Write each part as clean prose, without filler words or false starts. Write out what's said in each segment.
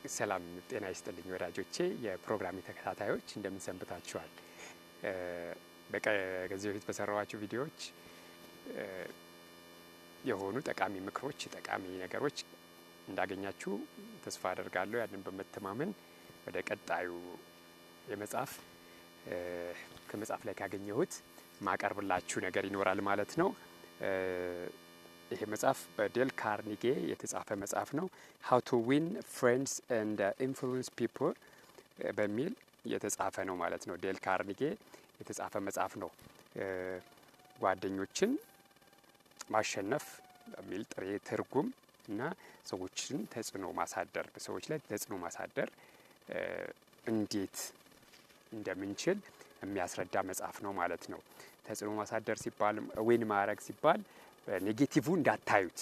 ሰላም ጤና ይስጥልኝ ወዳጆቼ፣ የፕሮግራሜ ተከታታዮች፣ እንደምን ሰንብታችኋል? ከዚህ በፊት በሰራኋቸው ቪዲዮዎች የሆኑ ጠቃሚ ምክሮች፣ ጠቃሚ ነገሮች እንዳገኛችሁ ተስፋ አደርጋለሁ። ያንን በመተማመን ወደ ቀጣዩ የመጽሐፍ ከመጽሐፍ ላይ ካገኘሁት ማቀርብላችሁ ነገር ይኖራል ማለት ነው። ይሄ መጽሐፍ በዴል ካርኒጌ የተጻፈ መጽሐፍ ነው። How to Win Friends and Influence People በሚል የተጻፈ ነው ማለት ነው። ዴል ካርኒጌ የተጻፈ መጽሐፍ ነው። ጓደኞችን ማሸነፍ በሚል ጥሬ ትርጉም እና ሰዎችን ተጽዕኖ ማሳደር፣ በሰዎች ላይ ተጽዕኖ ማሳደር እንዴት እንደምንችል የሚያስረዳ መጽሐፍ ነው ማለት ነው። ተጽዕኖ ማሳደር ሲባል፣ win ማድረግ ሲባል በ negative እንዳታዩት፣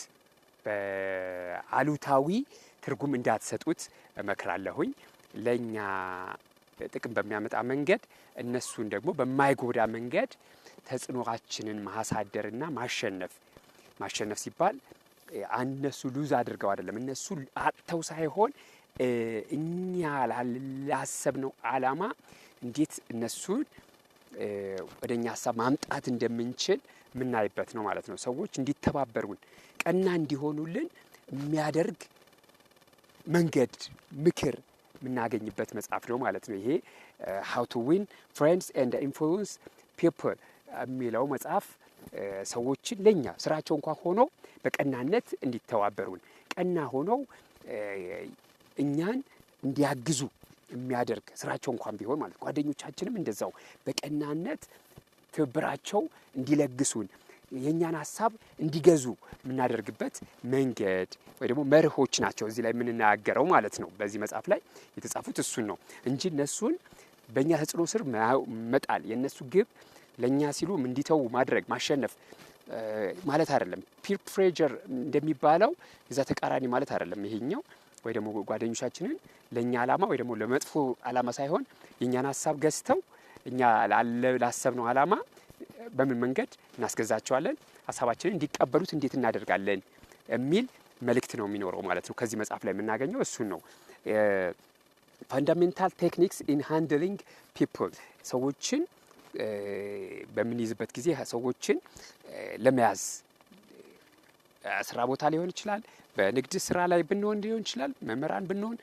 በአሉታዊ ትርጉም እንዳትሰጡት እመክራለሁኝ። ለእኛ ጥቅም በሚያመጣ መንገድ፣ እነሱን ደግሞ በማይጎዳ መንገድ ተጽዕኖአችንን ማሳደርና ማሸነፍ። ማሸነፍ ሲባል እነሱ lose አድርገው አይደለም፣ እነሱ አጥተው ሳይሆን እኛ ላሰብነው አላማ እንዴት እነሱን ወደ እኛ ሀሳብ ማምጣት እንደምንችል የምናይበት ነው ማለት ነው። ሰዎች እንዲተባበሩን፣ ቀና እንዲሆኑልን የሚያደርግ መንገድ፣ ምክር የምናገኝበት መጽሐፍ ነው ማለት ነው። ይሄ How to Win Friends and Influence People የሚለው መጽሐፍ ሰዎችን ለኛ ስራቸው እንኳን ሆኖ በቀናነት እንዲተባበሩን፣ ቀና ሆነው እኛን እንዲያግዙ የሚያደርግ፣ ስራቸው እንኳን ቢሆን ማለት፣ ጓደኞቻችንም እንደዛው በቀናነት ትብብራቸው እንዲለግሱን፣ የእኛን ሀሳብ እንዲገዙ የምናደርግበት መንገድ ወይ ደግሞ መርሆች ናቸው እዚህ ላይ የምንናገረው ማለት ነው። በዚህ መጽሐፍ ላይ የተጻፉት እሱን ነው እንጂ እነሱን በእኛ ተጽዕኖ ስር መጣል፣ የእነሱ ግብ ለእኛ ሲሉ እንዲተዉ ማድረግ፣ ማሸነፍ ማለት አይደለም። Peer pressure እንደሚባለው የዛ ተቃራኒ ማለት አይደለም ይሄኛው። ወይ ደግሞ ጓደኞቻችንን ለእኛ ዓላማ ወይ ደግሞ ለመጥፎ ዓላማ ሳይሆን የእኛን ሀሳብ ገዝተው እኛ ላሰብነው ዓላማ በምን መንገድ እናስገዛቸዋለን፣ ሀሳባችንን እንዲቀበሉት እንዴት እናደርጋለን የሚል መልእክት ነው የሚኖረው ማለት ነው። ከዚህ መጽሐፍ ላይ የምናገኘው እሱን ነው። Fundamental techniques in handling people፣ ሰዎችን በምንይዝበት ጊዜ፣ ሰዎችን ለመያዝ ስራ ቦታ ሊሆን ይችላል፣ በንግድ ስራ ላይ ብንሆን ሊሆን ይችላል፣ መምህራን ብንሆን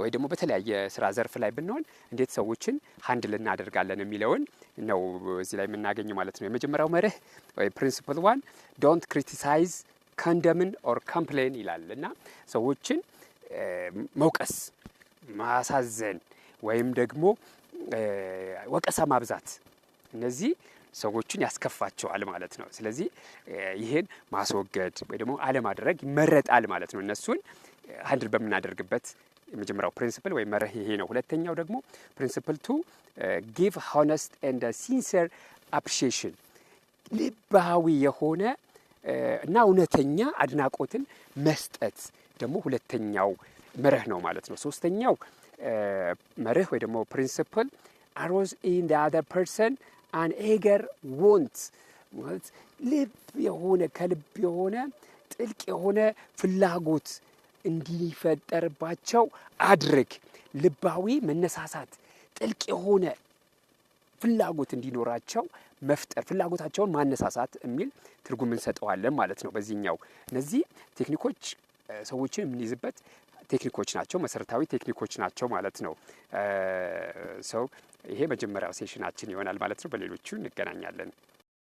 ወይ ደግሞ በተለያየ ስራ ዘርፍ ላይ ብንሆን እንዴት ሰዎችን handle እናደርጋለን የሚለውን ነው እዚህ ላይ የምናገኘው ማለት ነው። የመጀመሪያው መርህ ወይ principle one፣ "Don't criticize, condemn or complain" ይላል። እና ሰዎችን መውቀስ፣ ማሳዘን ወይም ደግሞ ወቀሳ ማብዛት፣ እነዚህ ሰዎችን ያስከፋቸዋል ማለት ነው። ስለዚህ ይህን ማስወገድ ወይ ደግሞ አለማድረግ ይመረጣል ማለት ነው። እነሱን handle በምናደርግበት የመጀመሪያው principle ወይም መርህ ይሄ ነው። ሁለተኛው ደግሞ principle two፣ give honest and sincere appreciation፣ ልባዊ የሆነ እና እውነተኛ አድናቆትን መስጠት ደግሞ ሁለተኛው መርህ ነው ማለት ነው። ሶስተኛው መርህ ወይ ደግሞ principle፣ arouse in the other person an eager want፣ ማለት ልብ የሆነ፣ ከልብ የሆነ፣ ጥልቅ የሆነ ፍላጎት እንዲፈጠርባቸው አድርግ። ልባዊ መነሳሳት፣ ጥልቅ የሆነ ፍላጎት እንዲኖራቸው መፍጠር፣ ፍላጎታቸውን ማነሳሳት የሚል ትርጉም እንሰጠዋለን ማለት ነው። በዚህኛው እነዚህ ቴክኒኮች ሰዎችን የምንይዝበት ቴክኒኮች ናቸው፣ መሰረታዊ ቴክኒኮች ናቸው ማለት ነው። So ይሄ መጀመሪያው session ኣችን ይሆናል ማለት ነው። በሌሎቹ እንገናኛለን።